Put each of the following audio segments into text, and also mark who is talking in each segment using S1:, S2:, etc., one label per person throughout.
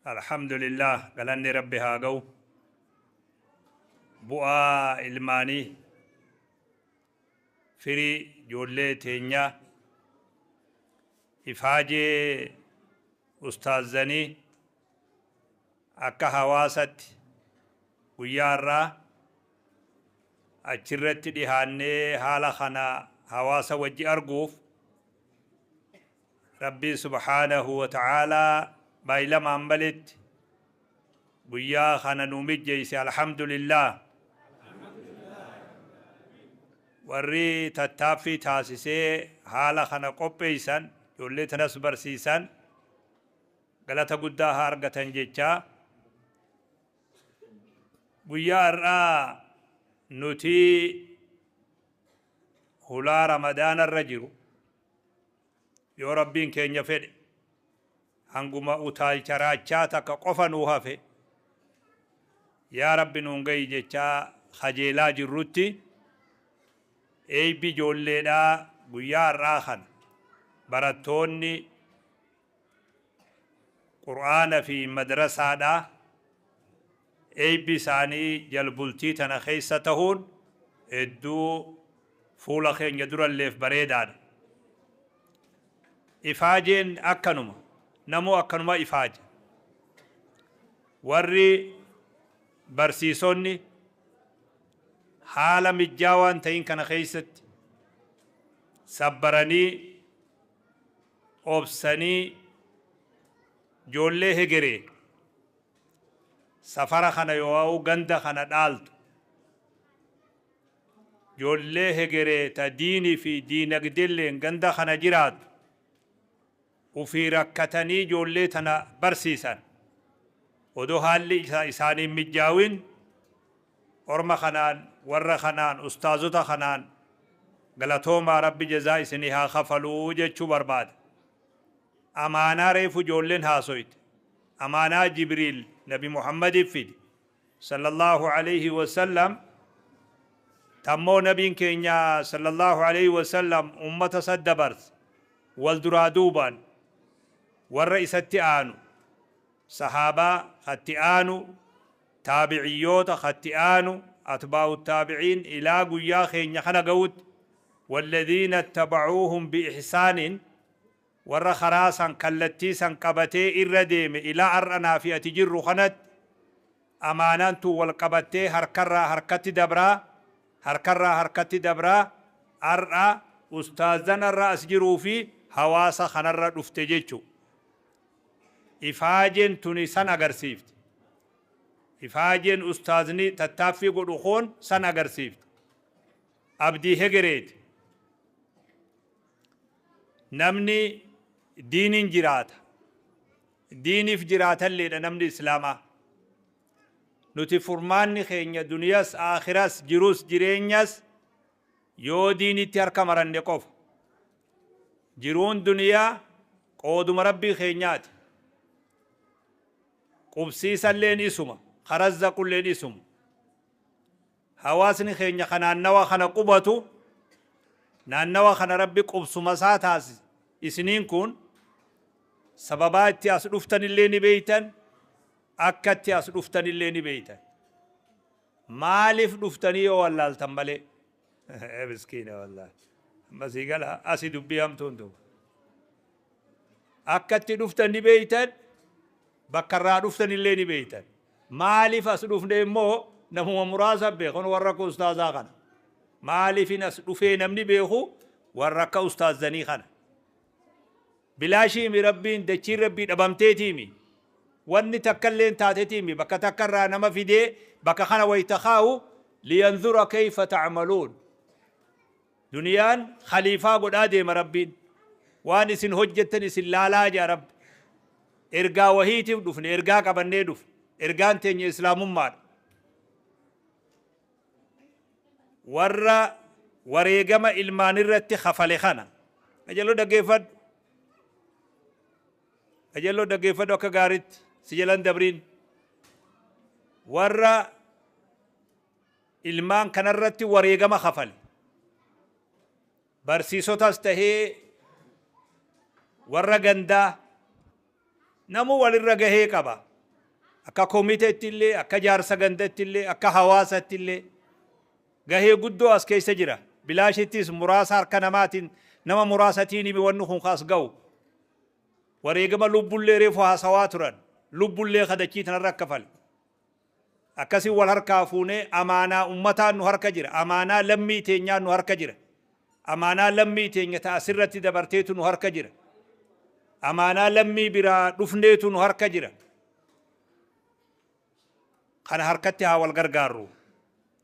S1: Alhamdulillah, galanni Rabbi haa ga'u. Bu'aa ilmaanii, firii ijoollee teenyaa, ifaajee ustaazanii akka hawaasatti guyyaa har'aa achirratti dhihaannee haala kana hawaasa wajji arguuf Rabbiin subhaanahu wa ta'aalaa baay'ilamaan maletti guyyaa kana nu mijjeeyse. Alhamdulillah. Warri tattaaffii taasisee haala kana qopheeysan, ijoollee tanas barsiisan, galata guddaa haa argatan jechaa, guyyaa har'aa nuti hulaa Ramadaanarra jiru, yoo Rabbiin keenya fedhe hanguma utaalcha raachaa takka qofa nuu hafe, yaa Rabbi nuun gahi jechaa kajeelaa jirrutti, eeybi ijoolleedhaa guyyaa har'aa kana barattoonni Qur'aana fi madrasaadhaa eeybi isaanii jalbultii tana keessa tahuun hedduu fuula keenya duralleef bareedaadha. Ifaajeen akkanuma, namuu akkanuma ifaaja. Warri barsiisonni haala mijjaawaan ta'in kana keessatti sabbaranii, obsanii, ijoollee hegeree safara kana yoo ganda kana dhaaltu, ijoollee hegeree ta diinii fi diinagdeelleen ganda kana jiraatu, ufii rakkatanii ijoollee tana barsiisan, odoo haalli isaaniin mijjaawin, orma kanaan, warra kanaan, ustaazota kanaan galatoomaa, Rabbi jazaa isinii haa kafaluu jechuu barbaada. Amaanaa reefu ijoolleen haasoyte, amaanaa Jibriil Nabi Muhammadiif fide sallallahu alayhi wasallam, tammoo nabiin keenya sallallahu alayhi wasallam ummata isa dabarse, wal duraa duubaan warra isatti aanu sahaabaa, katti aanu taabiciyyoota, katti aanu atbaa'u taabiciin, ilaa guyyaa keenya kana ga'utti, والذين اتبعوهم بإحسان, warra karaa san kallattii san qabatee irra deeme ilaa har'anaa fi ati jirru kanatti, amaanaan tun wal qabattee harkarraa harkatti dabraa, harkarraa harkatti dabraa, har'a ustaazan irra as jiruu fi hawaasa kanarra dhufte jechu. Ifaajeen tuni san agarsiifte. Ifaajeen ustaazni tattaaffii godhu kun san agarsiifte. Abdii hegereeti. Namni diiniin jiraata, diiniif jiraatalleedha namni Islaamaa. Nuti furmaanni keenya duniyas aakiras jirus jireenyas yoo diinitti harka maranne qofa. Jiruun duniyaa qooduma Rabbii keenyaati. Qubsiisalleen isuma, karazzaqulleen isuma. Hawaasni keenya ka naannawa kana qubatu, naannawa kana Rabbi qubsuma isaa taasise, isiniin kun sababaa itti as dhuftanillee ni beeytan, akka itti as dhuftanillee ni beeytan. Maaliif dhuftanii yoo wallaaltan malee? Miskiina, wallaahi. Ammasii gala asi dubbii hamtuun duuba. Akka itti dhuftan ni beeytan, bakka irraa dhuftanillee ni beeytan. Maaliif as dhufne immoo namuma muraasa beekan, warra akka ustaazaa kana. Maaliifin as dhufee namni beeku warra akka ustaazanii kana. Bilaashiimi Rabbiin dachiin Rabbii dhabamteetiimi. Wanni takka illee taateetiimi bakka takka irraa nama fidee bakka kana wayita kaa'u, لينظر كيف تعملون. Duniyaan khaliifaa godhaa deema Rabbiin. Waan isin hojjettan isin laalaa jaa Rabbi. Ergaa wahiitiif dhufne, ergaa qabannee dhufne. Ergaan teenya Islaamummaadha. Warra wareegama ilmaan irratti kafale kana. Qajeeloo dhaggeeffadhu. Qajeeloo dhaggeeffadhu, akka gaariitti si jalan dabriin. Warra ilmaan kanarratti wareegama kafale. Barsiisotas tahee warra gandaa namuu walirra gahee qaba. Akka komiteetti illee, akka jaarsa gandatti illee, akka hawaasatti illee gahee guddoo as keessa jira. Bilaashittis muraasa harka namaatiin nama muraasatiin himi wanni kun as ga'u. Wareegama lubbullee reefu haasawaa turan. Lubbullee kadachii tanarra akka fale. Akkasii wal harkaa fuunee amaanaa ummataan nu harka jira. Amaanaa lammii teenyaan nu harka jira. Amaanaa lammii teenya ta'a asirratti dabarteetu nu harka jira. Amaanaa lammii biraa dhufneetu nu harka jira. Kana harkatti haa wal gargaarru.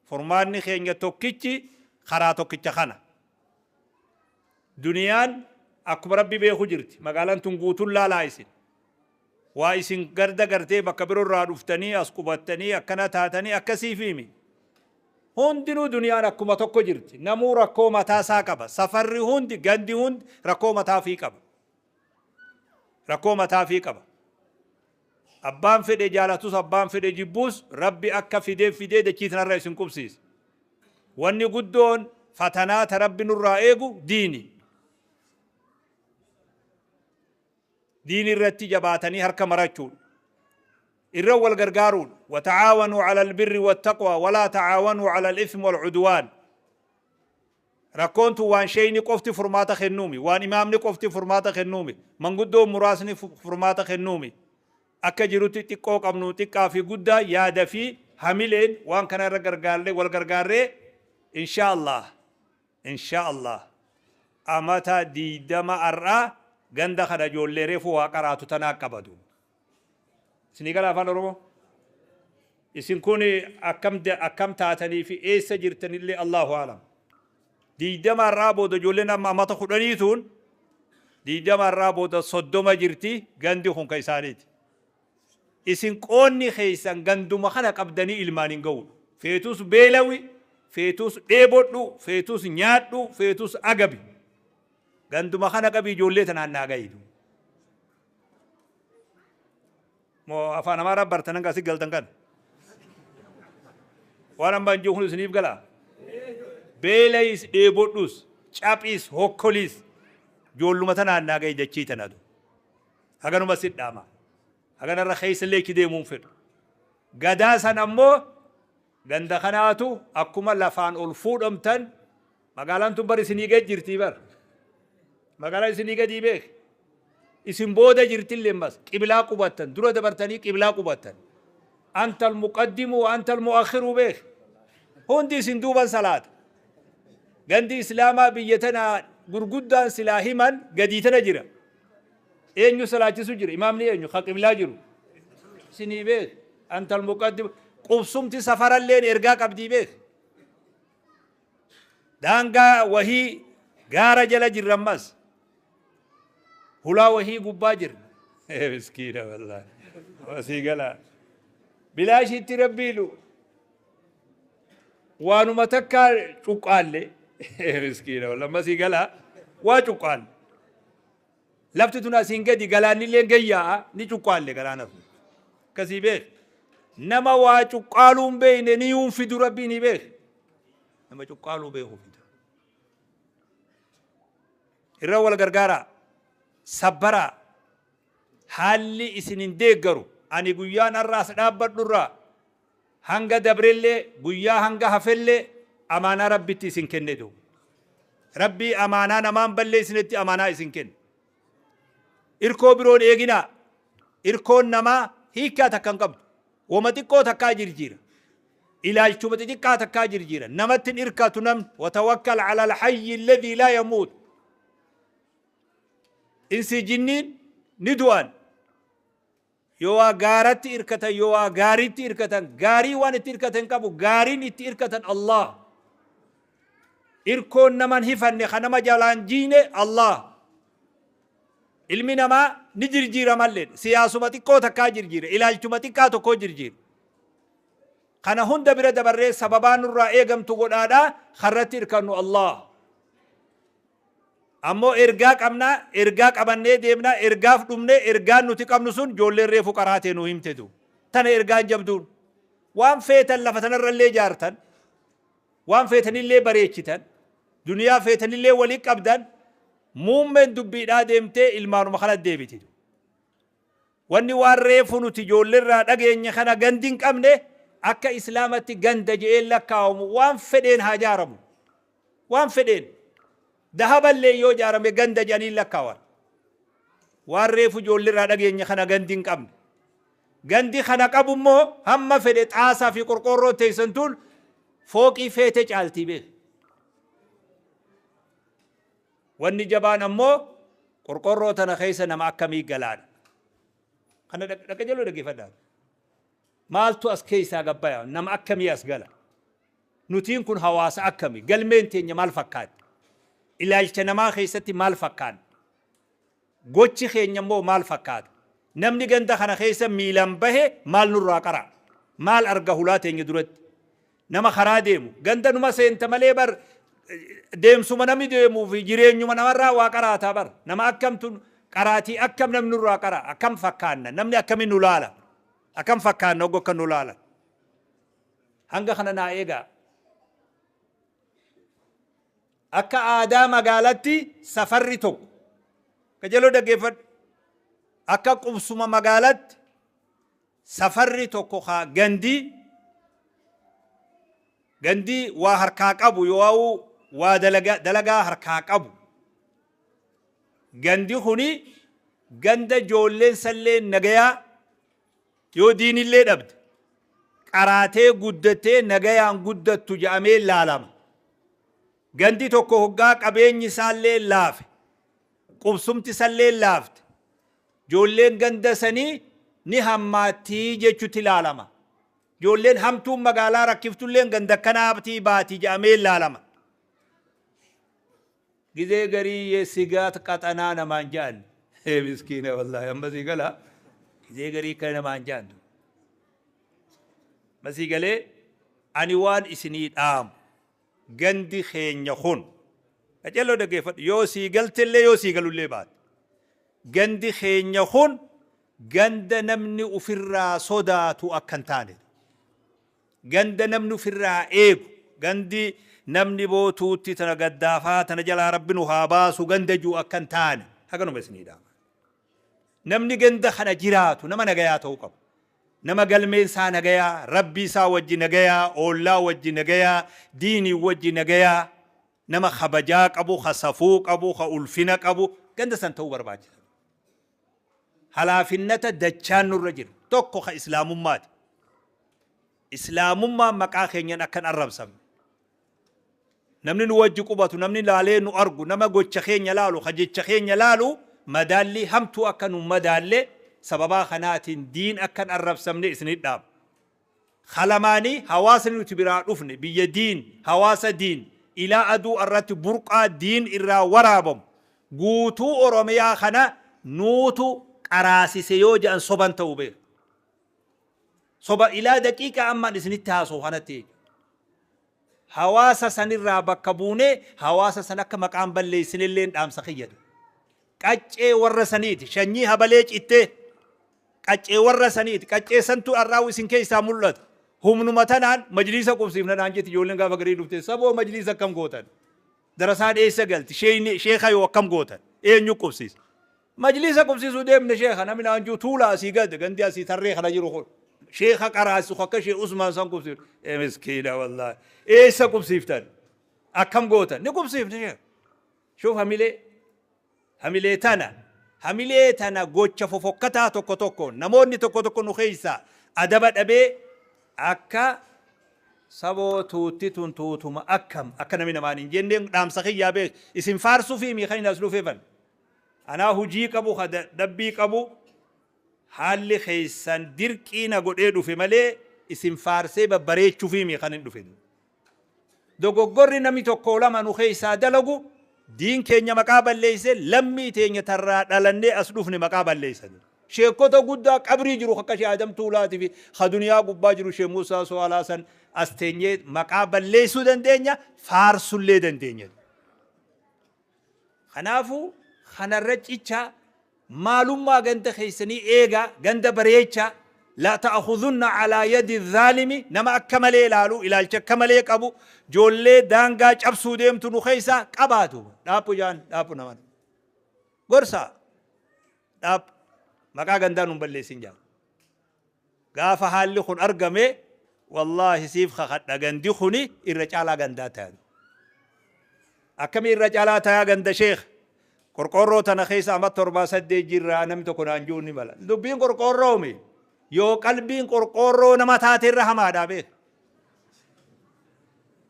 S1: Furmaanni keenya tokkichi karaa tokkicha kana. Duniyaan akkuma Rabbi beeku jirti. Magaalaan tun guutuun laalaa isin. Waa isin garda gartee bakka biroorraa dhuftanii as qubattanii akkana taatanii akkasiif himi. Hundinuu duniyaan akkuma tokko jirti. Namuu rakkoo mataa isaa qaba. Safarri hundi, gandi hundi rakkoo mataa ofii qaba. Rakkoo mataa ofii qaba. Abbaan fedhe jaalatus, abbaan fedhe jibbuus, Rabbi akka fidee fidee dachii tanarra isin qubsiisa. Wanni guddoon fatanaa ta Rabbi nurraa eegu diini. Diini irratti jabaatanii harka marachuudha. Irra wal gargaaruudha. وتعاونوا على البر والتقوى ولا تعاونوا على الإثم والعدوان. Rakkoon tun waan sheeyni qofti furmaata kennuumi, waan imaamni qofti furmaata kennuumi, manguddoo muraasni furmaata kennuumi. Akka jirutti xiqqoo qabnu, xiqqaa fi guddaa, yaada fi hamileen waan kana irra gargaarree wal gargaarree, insha Allah, insha Allah, amata 20 har'aa ganda kana ijoollee reefu waa qaraatu tanaa qabatu. Isinii gala afaan Oromoo? Isin kun akkam akkam taatanii fi eessa jirtanillee Allahu alam. 20 har'aa booda ijoolleen amma amata 10 tuun 20 har'aa booda 30 jirti, gandi kun ka isaaniiti. Isin qoonni keessan ganduma kana qabdanii ilmaan hin ga'u. Feetus beelawi, feetus dheebodhu, feetus nyaadhu, feetus agabi. Ganduma kana qabi ijoollee tanaan naa gahitu. Moo afaan Amaaraa bartan hanga asii galtan kana? Waan amma hin jiru kun isiniif galaa? Beelayis, dheebodhus, caphis, hokkoliis, ijoolluma tanaan naa gahi dachii tanatu. Haganuma si dhaama. Haganarra keessa illee itti deemuun fedhu. Gadaa san ammoo ganda kanaatu akkuma lafaan ol fuudhamtan, magaalaan tun bar isinii gad jirtii bar. Magaalaan isinii gadii beek. Isin booda jirtillee mas qiblaa qubattan, dura dabartanii qiblaa qubattan. أنت المقدم وأنت المؤخر beek. Hundi isin duuban salaata. Gandi islaamaa biyya tana gurguddaan silaa himan gadii tana jira. Eenyu salaachisu jira? Imaamni eenyu? Ka qiblaa jiru. Isinii beek. أنت المقدم. Qubsumti safaralleen ergaa qabdii beek. Daangaa wahii gaara jala jirra ammas. Hulaa wahii gubbaa jirra. Miskiina wallaahi. Wasii galaa. Bilaashitti rabbiilu. Waanuma takka cuqqaalle. Miskiina wallaahi. Masii galaa. Waa cuqqaalle. Lafti tun asiin gadi galaannillee gayyaa'a, ni cuqqaalle galaana sun. Akkasii beek. Nama waa cuqqaaluu hin beekne ni yuun fidu Rabbii ni beek. Nama cuqqaaluu beeku fida. Irra wal gargaaraa. Sabbaraa. Haalli isin hin deeggaru. Ani guyyaan har'aas dhaabbadhurraa hanga dabrellee, guyyaa hanga hafellee, amaanaa Rabbitti isin kennetu. Rabbii amaanaa namaan balleessinetti amaanaa isin kenne. Irkoo biroon eeginaa. Irkoon namaa hiikkaa takka hin qabdu. Wama xiqqoo takkaa jirjiira. Ilaalchuma xixiqqaa takkaa jirjiira. Namatti hin irkatu namni. وتوكل على الحي الذي لا يموت. Insi jinniin ni du'an. Yoo waa gaaratti irkatan, yoo waa gaariitti irkatan, gaarii waan itti irkatan qabu, gaariin itti irkatan Allah. Irkoon naman hifanne ka nama jalaan jiine Allah. Ilmi namaa ni jirjiira mallee, siyaasuma xiqqoo takkaa jirjiira, ilaalchuma xiqqaa tokkoo jirjiira. Kana hunda bira dabarree sababaa nurraa eegamtu godhaadhaa karratti irkannu Allah. Ammoo ergaa qabnaa, ergaa qabannee deemnaa, ergaaf dhumnee, ergaan nuti qabnu sun ijoolleen reefu qaraatee nu himtetu. Tana ergaan jabduun. Waan feetan lafa tanarrallee ijaartan, waan feetanillee bareechitan, duniyaa feetanillee walii qabdan, muummeen dubbiidhaa deemtee ilmaanuma kana deebiti. Wanni waan reefu nuti ijoolleerraa dhageenya kana gandi hin qabne akka islaamatti ganda je'een lakkaa'amu waan fedheen haa jaaramu. Waan fedheen. Dahaballee yoo jaarame ganda je'anii lakkaawan. Waan reefu ijoolleerraa dhageenya kana gandi hin qabne. Gandi kana qabu immoo hamma fedhe xaasaa fi qorqoorroo teessan tun fooqii feete caaltii beek. Wanni jabaan ammoo qorqoorroo tana keessa nama akkamii galaadha. Kana dhaqa jaloo dhaggeeffadhaa. Maaltu as keessaa gabbaya? Nama akkamii as gala? Nutiin kun hawaasa akkamii? Galmeen teenya maal fakkaatti? Ilaalcha namaa keessatti maal fakkaata? Gochi keenya immoo maal fakkaata? Namni ganda kana keessa miilaan bahe maal nurraa qara? Maal arga hulaa teenya duratti? Nama karaa deemu ganda numa seenta malee bar deemsuma namni deemuu fi jireenyuma namarraa waa qaraataa bar. Nama akkamtu qaraatii akkam namni nurraa qara? Akkam fakkaanna? Namni akkamiin nu laala? Akkam fakkaanna oggo akka nu laala? Hanga kana naa eegaa. Akka aadaa magaalatti safarri tokko kajaloo dhaggeeffadhu. Akka qubsuma magaalatti safarri tokko haa gandii gandii waa harkaa qabu yoo waa dalagaa harkaa qabu. Gandi kuni ganda ijoolleen sallee nagayaa yoo diinillee dhabde qaraatee guddattee nagayaan guddattu jedhamee laalama. Gandi tokko hoggaa qabeenyi isaallee laafe qubsumti isallee laafte ijoolleen ganda sanii ni hammaattii jechuutti ilaalama. Ijoolleen hamtuun magaalaa rakkiftulleen ganda kanaatii baatii jedhamee ilaalama. Gizee garii sigaat qaxanaa namaan jedhan. Miskiina wallaahi amma sii galaa. Gizee garii kana namaan jedhan. Masii galee ani waan isinii dhaamu gandi keenya kun. Qaceelloo dhaggeeffadhu yoo sii galtellee yoo sii galullee baate. Gandi keenya kun ganda namni ofirraa sodaatu akka hin taane. Ganda namni ofirraa eegu gandi namni bootuutti tana gaddaafaa tana jalaa rabbi nu haa baasu ganda jiru akka hin taane haganuma isinii dhaama. Namni ganda kana jiraatu nama nagayaa ta'uu qabu. Nama galmeen isaa nagayaa, rabbii isaa wajji nagayaa, oollaa wajji nagayaa, diinii wajji nagayaa, nama kabajaa qabu, ka safuu qabu, ka ulfina qabu ganda san ta'uu barbaachisa. Halaafinnata dachaan nurra jira. Tokko ka islaamummaati. Islaamummaan maqaa keenyan akkan arrabsamne. Namni nu wajji qubatu, namni laalee nu argu, nama gocha keenya laalu, ka jecha keenya laalu madaallii hamtuu akka nu madaalle sababaa kanaatiin diin akkan arrabsamne isinit dhaama. Kalamaanii hawaasni nuti biraa dhufne biyya diin, hawaasa diin, ilaa aduu irratti burqaa diin irraa waraabamu guutuu Oromiyaa kana nuutu qaraasise yoo jedhan soban ta'uu beeku. Soba ilaa daqiiqaa ammaan isinitti haasa'u kanatti. Hawaasa sanirraa bakka buunee hawaasa san akka maqaan balleessinillee dhaamsa kiyyadu. Qaccee warra saniiti shanyii habalee cittee qaccee warra saniiti qaccee santu arraa'u isin keessaa mul'ata. Humnuma tanaan majliisa qubsiifna naan jetti ijoolleen gaafa garii dhufte saboo majliisa akkam gootan. Darasaa dheessa galti sheeka yoo akkam gootan eenyu qubsiisa. Majliisa qubsiisuu deemne sheeka namni naan jiru tuula asii gad gandi asii tarree kana jiru kun. Sheeka qaraasisu akka shee Usmaan san qubsiifne. Ee miskiina wallaahi eessa qubsiiftan akkam gootan ni qubsiifne sheeka. Shuuf hamilee hamilee tana gocha fofokkataa tokko tokko namoonni tokko tokko nu keessaa adaba dhabee akka saboo tuutti tun tuutuma akkam akka namni namaan hin jenneen dhaamsa kiyyaa beek isin faarsuu fi miikan hin as dhufeefan. Anaa hujii qabu dadhabbii qabu haalli keessan dirqii na godhee dhufe malee isin faarsee babbareechuu fi miikan hin dhufe. Dogoggorri namni tokko lama nu keessaa dalagu diin keenya maqaa balleeyse lammii teenya tarraa dhalannee as dhufne maqaa balleeysan. Sheekota guddaa qabrii jiru akka shee Adam Tuulaatii fi ka duniyaa gubbaa jiru shee Muusaa So'aalaa san as teenyee maqaa balleessuu dandeenya faarsullee dandeenya. Kanaafuu kanarra cicha maalummaa ganda keessanii eegaa ganda bareechaa la ta'khudhunna alaa yadi zaalimi nama akka malee ilaalu ilaalcha akka malee qabu ijoollee daangaa cabsuu deemtu nu keessaa qabaatu dhaaphu jaan dhaaphu naman gorsa dhaaphu. Maqaa gandaa nun balleessin jaa. Gaafa haalli kun argame, wallaahi siif kakadha, gandi kuni irra caalaa gandaa ta'a. Akkami irra caalaa tayaa ganda sheekh? Qorqoorroo tana keessa amma 7 8 jirra, namni tokko naan jiru ni mala. Dubbiin qorqoorroomi. Yoo qalbiin qorqoorroo nama taate irra hamaadha beek.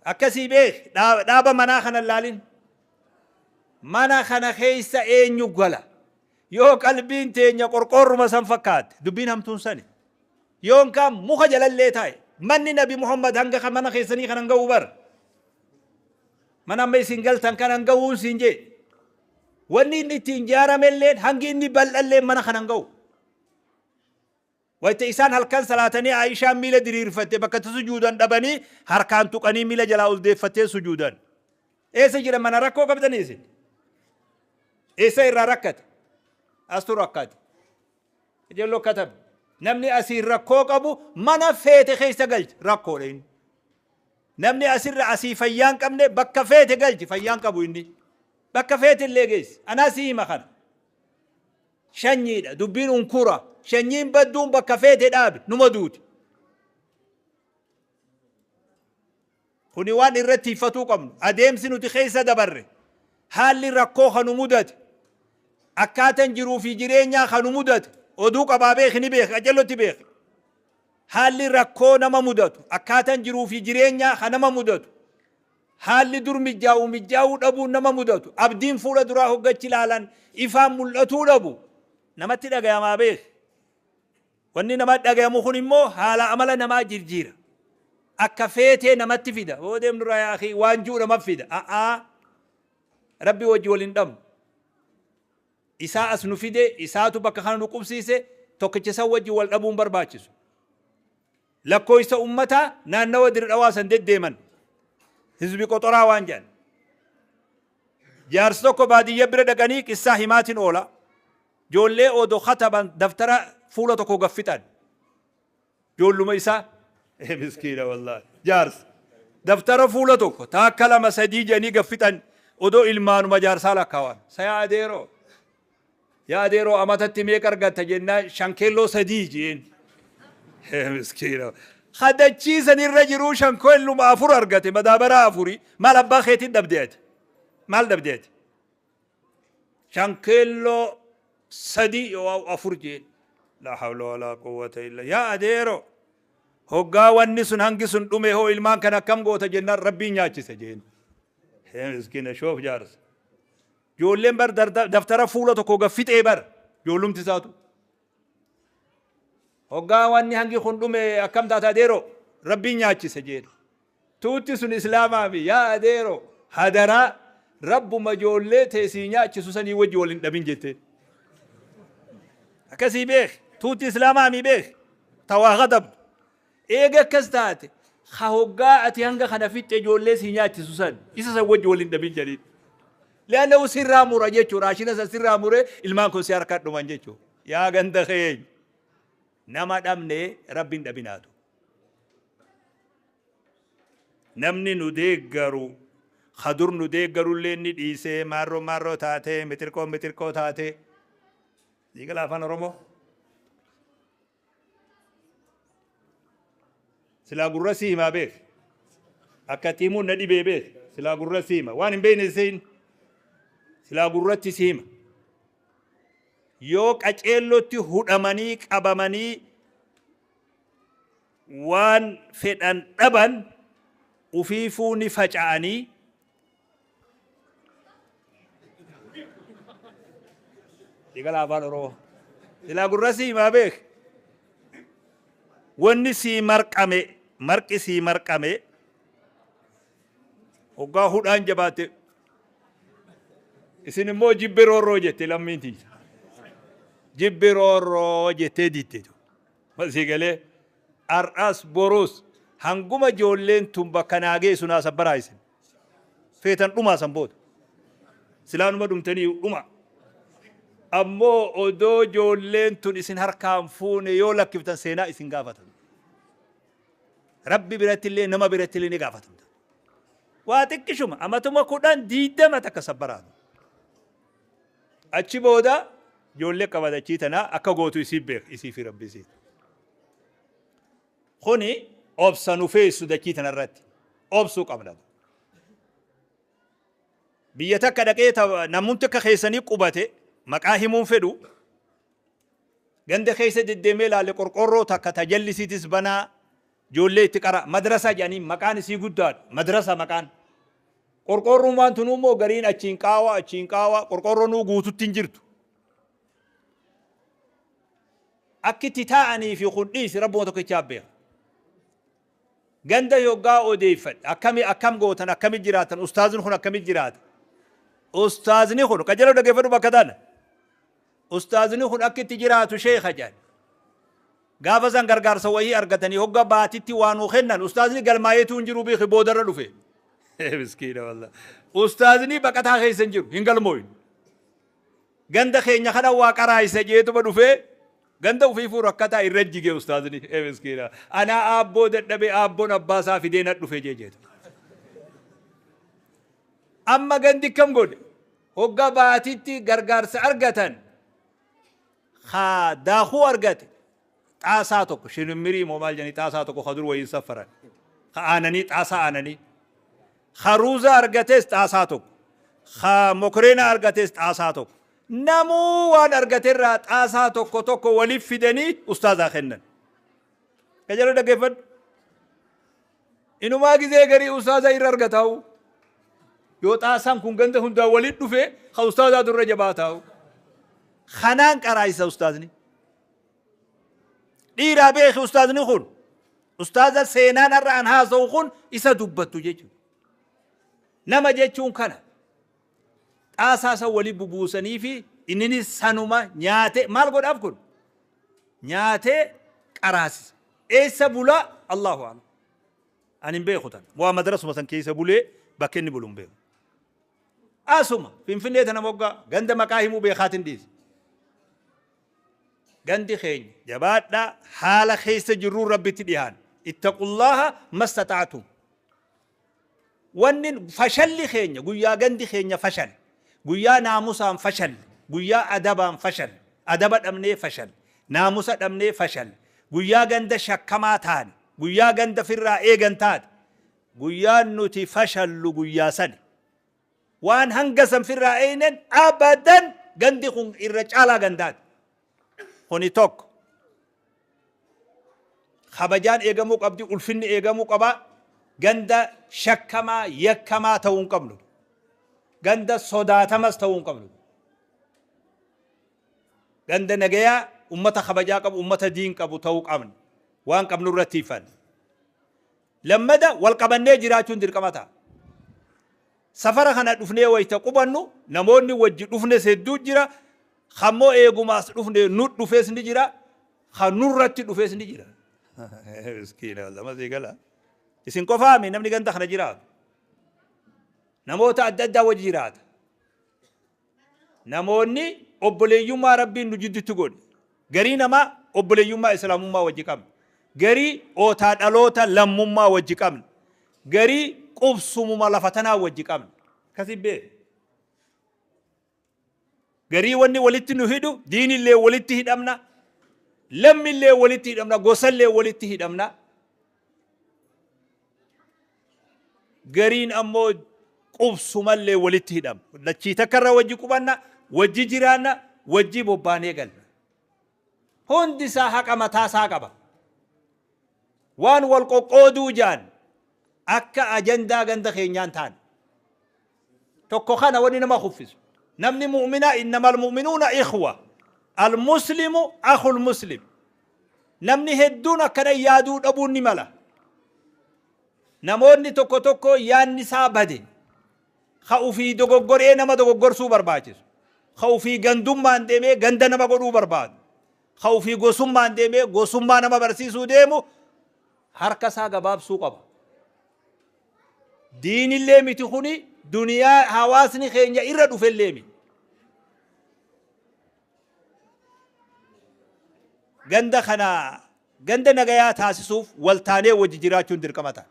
S1: Akkasii beek, dhaaba manaa kana laalin. Mana kana keessa eenyu gala? Yoo qalbiin teenya qorqoorruma san fakkaatte, dubbiin hamtuun sani. Yoon kaan muka jalallee taa'e, manni Nabi Muhammad hanga mana keessanii kanan ga'uu bar. Mana amma isin galtan kanan ga'uun siin jee. Wanni inni ittiin ijaaramelleen, hangi inni bal'alleen mana kanan ga'u. Wayita isaan halkan salaatanii Aayishaan miila diriirfatte, bakka itti sujuudan dhabanii harkaan tuqanii miila jalaa ol deeffattee sujuudan. Eessa jira mana rakkoo qabdanii isin? Eessa irraa rakkate? Astu rakkate. Ijelloo katabe. Namni asiin rakkoo qabu mana feete keessa galchi, rakkoodha inni. Namni asirra asii fayyaan qabne bakka feete galchi, fayyaan qabu inni. Bakka feete illee geessi. Anaa si hima kana. Shanyiidha, dubbiin unkura. Shanyiin badduun bakka feete dhaabi, numa duuti. Kuni waan irratti hiffatuu qabnu. Adeemsi nuti keessa dabarre, haalli rakkoo kanu mudate, akkaatan jiruu fi jireenyaa kanu mudate, oduu qabaa beeki, ni beeki, qacellotti beeki. Haalli rakkoo nama mudatu, akkaatan jiruu fi jireenyaa kan nama mudatu, haalli dur mijaa'u mijaa'uu dhabuun nama mudatu, abdiin fuula duraa hoggachi ilaalan ifaan mul'atuu dhabu, namatti dhagayamaa beeki. Wanni nama dhagayamu kun immoo haala amala namaa jirjiira. Akka feetee namatti fida. Hoo deemnu irraa yaa akhi, waan jiru nama fida. A'aa, Rabbi wajji wal hin dhabnu. Isaa as nu fide, isaatu bakka kana nu qubsiise, tokkicha san wajji wal dhabuun barbaachisu. Lakkoofsa ummataa naannawa Dirdhawaa san deddeeman. Hizbi qoxoraa waan jedhan. Jaarsi tokko baadiyya bira dhaqanii qissaa himaatiin oola. Ijoollee odoo kataban daftara fuula tokko gaffixan. Ijoolluma isaa. Miskiina wallaahi. Jaarsa. Daftara fuula tokko taakka lama sadii jedhanii gaffixan, odoo ilmaanuma jaarsaa lakkaawan. Sayaa adeeroo. Yaa adeeroo, amatatti meeqa argatta jennaan, shankeelloo 3 jeen. Miskiina. Hadachiisan irra jiruu shankeelluma 4 argate, madaabaraa 4, maal abbaa keetiin dhabde ati? Maal dhabde ati? Shankeelloo 3 yoo 4 jeen. La hawla wala quwwata illa. Yaa adeeroo, hoggaa wanni sun hangi sun dhume hoo ilmaan kan akkam goota jennaan, Rabbiin nyaachise jeen. Miskiina, shoof jaarsa. Ijoolleen bar daftara fuula tokko gaffixee bar ijoollumti isaatu. Hoggaa wanni hangi kun dhume akkam taata adeeroo? Rabbiin nyaachise jeen. Tuutti sun islaamaami. Yaa adeeroo, hadaraa Rabbuma ijoollee teessii nyaachisu sanii wajji wal hin dhabin jetteen. Akkasii beek, tuutti islaamaami beek, tawaa kadabdu. Eega akkas taate, ka hoggaa ati hanga kana fixxe ijoollee sii nyaachisu san, isa san wajji wal hin dhabin jedhiin. Li'annahu sirraa mura jechuudha. Raashina san sirraa muree ilmaan kun si harka dhuman jechuudha. Yaa ganda keenya, nama dhabne Rabbiin dhabinaatu. Namni nu deeggaru, ka dur nu deeggarullee inni dhiisee maarroo maarroo taatee, mixirqoo mixirqoo taatee. Diigala afaan Oromoo. Silaa gurra si himaa beek. Akka itti himuun na dhibee beek. Silaa gurra si hima. Waan hin beekne siin. Silaa gurratti si hima. Yoo qaceellotti hudhamanii qabamanii waan fedhan dhaban, ufiifuu ni faca'anii. Diigala afaan Oromoo. Silaa gurra si himaa beek. Wanni sii marqame, marqi sii marqame, hoggaa hudhaan jabaatte, isin immoo jibbi roorroo jette lammiin tiyya. Jibbi roorroo jettee didde. Masii galee har'as borus hanguma ijoolleen tun bakka naa geessu naa sabbaraa isin. Feetan dhumaa san booda. Silaanuma dhumtanii dhuma. Ammoo odoo ijoolleen tun isin harkaan fuune yoo lakkiftan, seenaa isin gaafatan. Rabbi biratti illee nama biratti illee ni gaafatamta. Waa xiqqishuma amatuma 10 20 takka sabbaraatu. Achi booda Ijoollee qaba dachii tanaa akka gootu isii beeka isii fi rabbi isii. Kuni obsa nu feessu dachii tanarratti obsuu qabna. Biyya takka dhaqee namumti akka keessanii qubate maqaa himuun fedhu ganda keessa deddeemee ilaale qorqorroo takka tajallisiitis banaa ijoollee itti qara madrasaa jedhanii maqaan isii guddaadha madrasa maqaan. Qorqorroon waan tunuu immoo gariin achiin qaawa achiin qaawa qorqorroo nuu guututti hin jirtu. Akki itti taa'anii fi kun dhiisi rabbuma tokkichaa beeka. Ganda yoggaa odeeffadhe akkami akkam gootan akkami jiraatan ustaazni kun akkami jiraata. Ustaazni kun qajeeloo dhaggeeffadhu bakka tana. Ustaazni kun akka itti jiraatu sheekha jedhan. Gaafa san gargaarsa wayii argatanii hogga baatitti waa nuu kennan ustaazni galmaayeetu hin jiru beeki boodarra dhufe. Miskiina wallah. Ustaazni baqataa keessa hin jiru hin galmooyin. Ganda keenya kana waa qaraayisa jeetuma dhufee ganda ufiifuu rakkataa irra jige ustaazni. Miskiina. Anaa aabboo dadhabee aabboon abbaa isaa fidee na dhufe jee jeetu. Amma gandi kam godhe hogga baatitti gargaarsa argatan haa daakuu argate xaasaa tokko shirimmirii moo maal jedhanii xaasaa tokko ka dur wayiin saffaran ka aananii xaasaa aananii ka ruuza argates xaasaa tokko ka mokreena argates xaasaa tokko namuu waan argaterraa xaasaa tokko tokko waliif fidanii ustaazaa kennan. Qajeeloo dhaggeeffadhu. Inumaa gizee garii ustaaza irra argataa'u. Yoo xaasaan kun ganda hundaa walitti dhufe ka ustaazaa durra jabaa taa'u. Kanaan qaraayisa ustaazni. Dhiiraa beeki ustaazni kun. Ustaaza seenaan har'a an haasa'u kun isa dubbattu jechuudha. Nama jechuun kana. Xaasaa san walii bubuusanii fi inninis sanuma nyaatee maal godhaaf kun? Nyaatee qaraasisa. Eessa bulaa? Allahu a'lam. Ani hin beeku tana. Waa madrasuma san keessa bulee bakka inni bulu hin beeku. Asuma Finfinnee tana moggaa ganda maqaa himuu beekaatiin dhiise. Gandi keenya jabaadhaa haala keessa jirruu rabbitti dhihaan. Ittaqullaaha mastaxaatum. Wanni fashalli keenya guyyaa gandi keenya fashal. Guyyaa naamusaan fashal. Guyyaa adabaan fashal. Adaba dhabnee fashal. Naamusa dhabnee fashal. Guyyaa ganda shakkamaa taane. Guyyaa ganda firraa eegan taate. Guyyaan nuti fashallu guyyaa sani. Waan hanga san firraa eeynen abadan gandi kun irra caalaa gandaati. Kuni tokko. Kabajaan eegamuu qabdi, ulfinni eegamuu qaba. Ganda shakkamaa, yakkamaa ta'uu hin qabnu. Ganda sodaatamas ta'uu hin qabnu. Ganda nagayaa ummata kabajaa qabu, ummata diin qabu ta'uu qabna. Waan qabnu irratti ifan. Lammada wal qabannee jiraachuun dirqama ta'a. Safara kana dhufnee wayita qubannu namoonni wajji dhufnes hedduu jira. Kammoo eegumaas dhufne nu dhufes ni jira. Kan nurratti dhufes ni jira. Miskiina lama sii gala. Isin qofaami namni ganda kana jiraatu. Namoota adda addaa wajji jiraata. Namoonni obboleeyyummaa rabbiin nu jidduutti godhe. Garii namaa obboleeyyummaa islaamummaa wajji qabna. Garii ootaa dhaloota lammummaa wajji qabna. Garii qubsumuma lafa tanaa wajji qabna. Akkasii beeku. Garii wanni walitti nu hidhu diinillee walitti hidhamna. Lammillee walitti hidhamna. Gosallee walitti hidhamna. Gariin ammoo qubsumallee walitti hidhamna. Dachii takkarra wajji qubanna, wajji jiraanna, wajji bobbaanee galna. Hundi isaa haqa mataa isaa qaba. Waan wal qoqqooduu jaan akka ajandaa ganda keenyaan taane. Tokko kana wanni nama kuffisu. Namni mu'minaa innamal mu'minuuna ikhwa. Al-muslimu akhul muslim. Namni hedduun akkana yaaduu dhabuun ni mala. Namoonni tokko tokko yaadni isaa bade. Ka ufii dogoggoree nama dogoggorsuu barbaachisu. Ka ufii gandummaan deemee ganda nama godhuu barbaadu. Ka ufii gosummaan deemee gosummaa nama barsiisuu deemu harka isaa gabaabsuu qaba. Diinillee miti kuni duniyaa hawaasni keenya irra dhufellee miti. Ganda kana ganda nagayaa taasisuuf wal taanee wajji jiraachuun dirqama ta'a.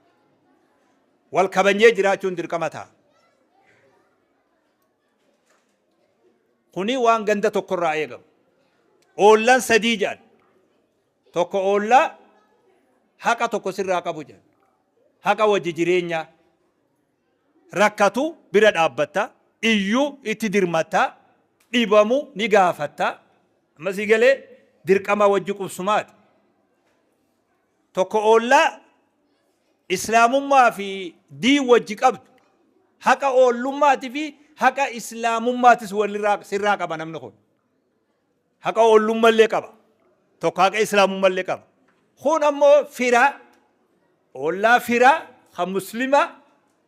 S1: Wal kabajnee jiraachuun dirqama ta'a. Kuni waan ganda tokkorraa eegamu. Oollan sadii jedhan. Tokko oollaa haqa tokko sirraa qabu jedhan. Haqa wajji jireenyaa. Rakkatu bira dhaabbatta, iyyuu itti dirmatta, dhibamu ni gaafatta. Amma sii galee dirqama wajji qubsumaati. Tokko oollaa islaamummaa fi diin wajji qabdu. Haqa oollummaati fi haqa islaamummaatis walirraa sirraa qaba namni kun. Haqa oollummallee qaba. Tokko haqa islaamummallee qaba. Kun ammoo fira, oollaa fira kan muslima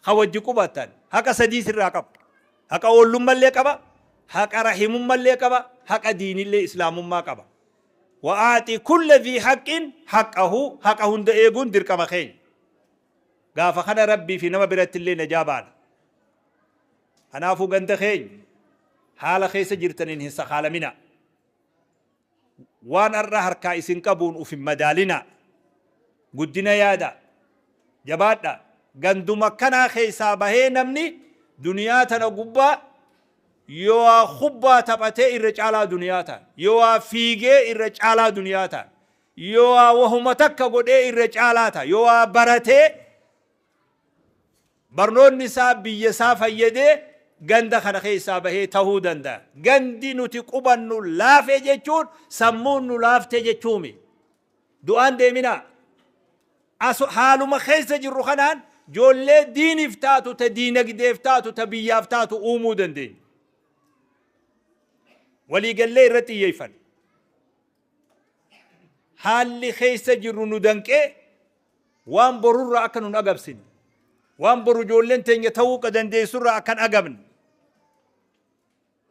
S1: kan wajji qubatan haqa sadii sirraa qaba. Haqa oollummallee qaba, haqa rahimummallee qaba, haqa diinillee islaamummaa qaba. Wa'aaxi kulla dhii haqqin haqqahu, haqa hunda eeguun dirqama keenya. Gaafa kana Rabbii fi nama biratti illee najaa baana. Kanaafuu ganda keenya haala keessa jirtaniin hin sakaalamina. Waan har'a harkaa isin qabuun uf hin madaalina. Guddina yaada. Jabaadha. Ganduma kanaa keessaa bahee namni duniyaa tana gubbaa yoo waa kubbaa taphatee irra caalaa duniyaa ta'a. Yoo waa fiigee irra caalaa duniyaa ta'a. Yoo waa wahuma takka godhee irra caalaa ta'a. Yoo waa baratee barnoonni isaa biyya isaa fayyadee ganda kana keessaa bahee tahuu danda'a. Gandi nuti qubannu laafee jechuun sammuun nu laaftee jechuumi. Du'aan deeminaa. Haaluma keessa jirru kanaan ijoollee diiniif taatu, ta diinagdeef taatu, ta biyyaaf taatu uumuu dandeenya. Waliigallee irratti xiyyeeffanna. Haalli keessa jirru nu danqee waan borurraa akka nun agabsine, waan boru ijoolleen teenya ta'uu dandeessurraa akka hin agabne,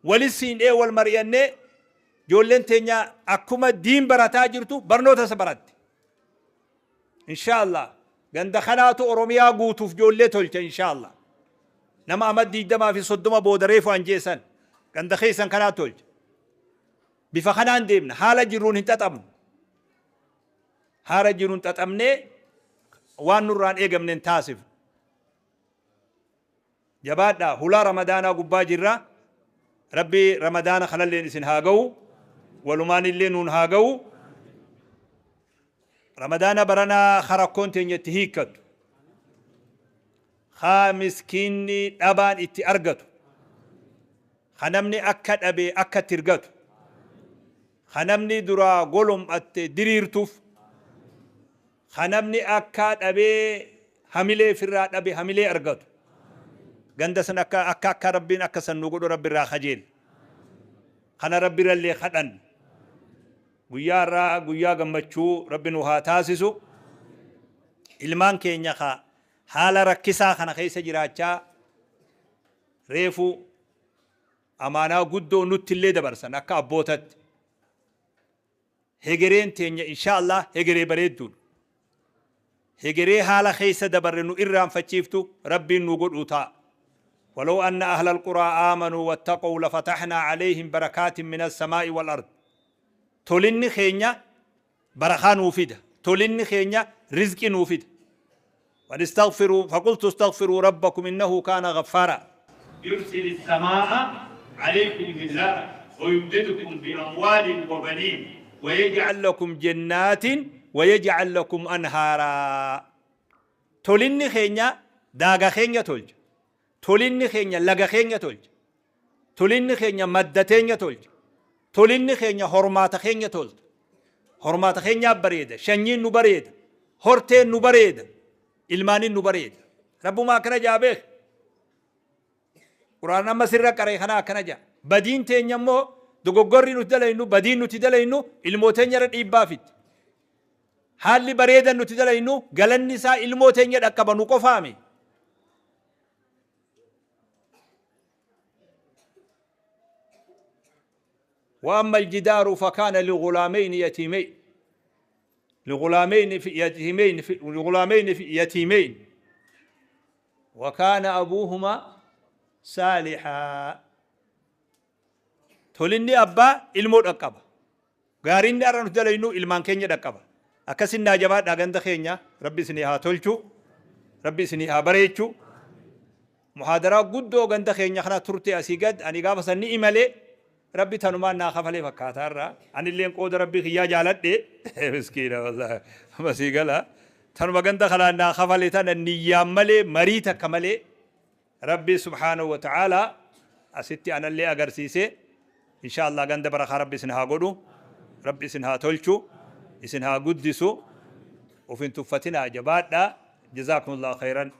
S1: walis siinee wal mari'annee ijoolleen teenya akkuma diin barataa jirtu barnoota isa baratti. Inshaallah ganda kanaatu Oromiyaa guutuuf ijoollee tolcha inshaallah. Nama amma 20 fi 30 booda reefu anjeessan ganda keessan kanaa tolcha. Bifa kanaan deemna, haala jirruun hin xaxamnu. Haala jiruun xaxamnee waan nurraan eegamne hin taasifnu. Jabaadhaa, hulaa Ramadaanaa gubbaa jirra. Rabbi Ramadaana kanalleen isin haa ga'u. Walumaan illee nuun haa ga'u. Ramadaana baranaa rakkoon teenya itti hiikkattu. Haa miskiinni dhabaan itti argatu. Ka namni akka dhabe akka itti argatu. Ka namni duraa golom'atte diriirtuuf. Ka namni akka dhabee hamilee firraa dhabe hamilee argatu. Ganda san akka akka akka Rabbiin akka san nu godhu Rabbi irraa kajeela. Kana Rabbi irrallee kadhan. Guyyaa irraa guyyaa gammachuu Rabbi nu haa taasisu. Ilmaan keenya ka haala rakkisaa kana keessa jiraachaa reefu amaanaa guddoo nutti illee dabarsan akka abbootatti. Hegereen teenya inshaallah hegeree bareedduudha. Hegeree haala keessa dabarre nu irraanfachiiftu Rabbiin nu godhuu ta'a. ولو أن أهل القرى آمنوا واتقوا لفتحنا عليهم بركات من السماء والأرض. تولني خينيا بركة نوفيد، تولني خينيا رزق نوفيد. واستغفروا فقلت استغفروا ربكم إنه كان غفارا. يرسل السماء عليكم مدرارا ويمددكم بأموال وبنين ويجعل لكم جنات ويجعل لكم أنهارا. تولني خينيا داغا خينيا تولج، تولني خينيا لغا خينيا تولج، تولني خينيا مدتينيا تولج، تولني خينيا هرمات خينيا تولج. هرمات خينيا بريدة، شنين نبريد، هرتين نبريد، إلمانين نبريد. ربو ما كان جابه قرآن ما سر كره خنا كان جا بدين تينيا مو دغوغوري نتدلينو بدين نتدلينو الموتين يرد إبافت. حالي بريدا نتدلينو غلن نساء الموتين يرد أكبر نقفامي. وأما الجدار فكان لغلامين يتيمين، لغلامين في يتيمين في لغلامين في يتيمين وكان أبوهما صالحا. تولني أبا الموت أكبا غارين أرى نتدلينو إلمان كينيا أكبا أكسن ناجبات أغند خينيا ربي سنيها تولشو ربي سنيها بريتشو. محاضرة قدو غند خينيا خنا ترتي أسيقد أني قابس النئمة لي Rabbi tanumaan naa kafalee fakkaataa irraa anilleen qooda Rabbii kiyyaa jaaladhe. Miskiina wallaahi, masii gala tanuma ganda kanaan naa kafale tana niyyaan malee, marii takka malee Rabbi subhaanahu wa ta'aalaa asitti anallee agarsiise. Insha Allah ganda barakaa Rabbi isin haa godhu, Rabbi isin haa tolchu, isin haa guddisu. Uf hin tuffatinaa, jabaadhaa. Jazaakumullahu khayran.